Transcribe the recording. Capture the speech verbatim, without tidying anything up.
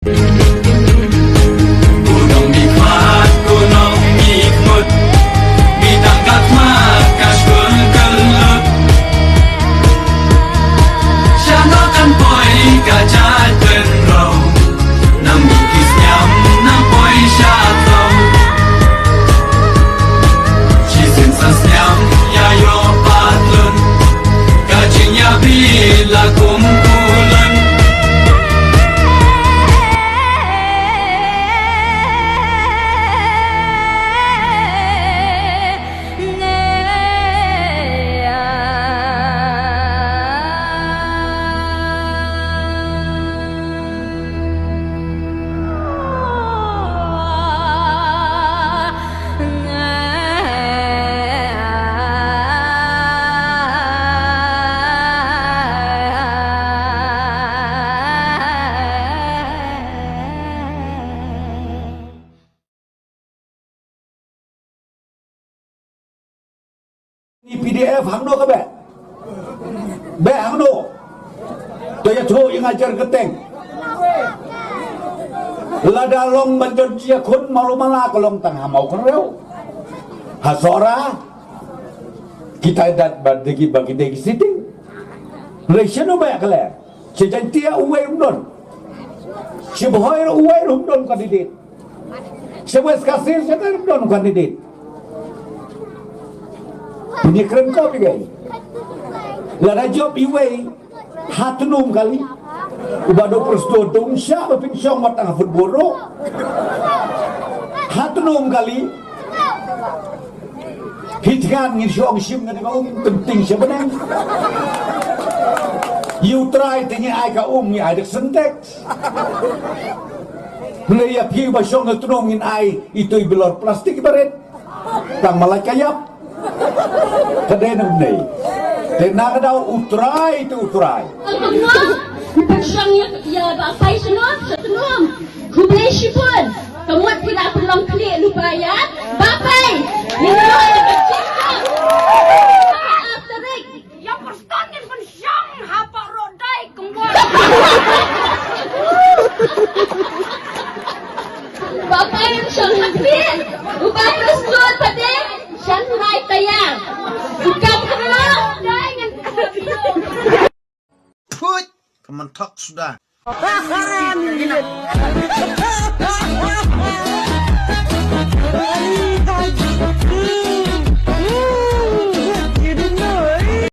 Ko nongmihkhmat, ko nongmihkhmut, mi tang ka khmat ka shkul kyllut. Shano kan poi ka jait kynroh, nang mih ki sniam nang poi sha thaw. Shisien sa sniam ïa ïoh patlun, ka jingïabih la kum u lun. Ni P D F hangno ka beh? Beh hangno? To ïathuh ïa nga jer kyrteng. Lada long ban jot jia khun malu mala ka long tang ha Mawkynrew. Ha Sohra. Kita dat ba dei ki, ba ki dei ki sitting. Hynrei shano beh ka leh? Sha Jaintia uwei ruh ym don. Sha Bhoi ruh uwei ruh ym don candidate. Sha West Khasi sha uwei ruh ym don candidate. Pynïakren ko phi gai. Lada jop iwei ha tnum kali. Uba dei prestone dong sha ba pynshong wat tang ha football ruh. Ha tnum kali. Phi thngan ngin shu ong shim ngan ka um kynting sha bneng. Ïa U Trai te ngi ai ka um ngi ai da ka Sintex. Hynrei ïa phi ba shong na tnum ngin ai itu i bilor plastik i barit. Tang ma lait ka ïap. Ka dei na bnei. Te na ka daw U Trai te U Trai. Ka mut, pynshong ïa, ïa ba Pai sha tnum, sha tnum. Khublei shibun. Ka mut phi la pynlong khlieh lypa ïa ba Pai. Ngin ïoh ïa ka jingkyrkhu. Ïa Prestone ngin pynshong ha Porohdai kumba. Ba Pai pynshong ha khlieh. U Pai Prestone pat de shan lai tayar. U Kam Kyrlo dei ngan Phuit, ka man thok suda.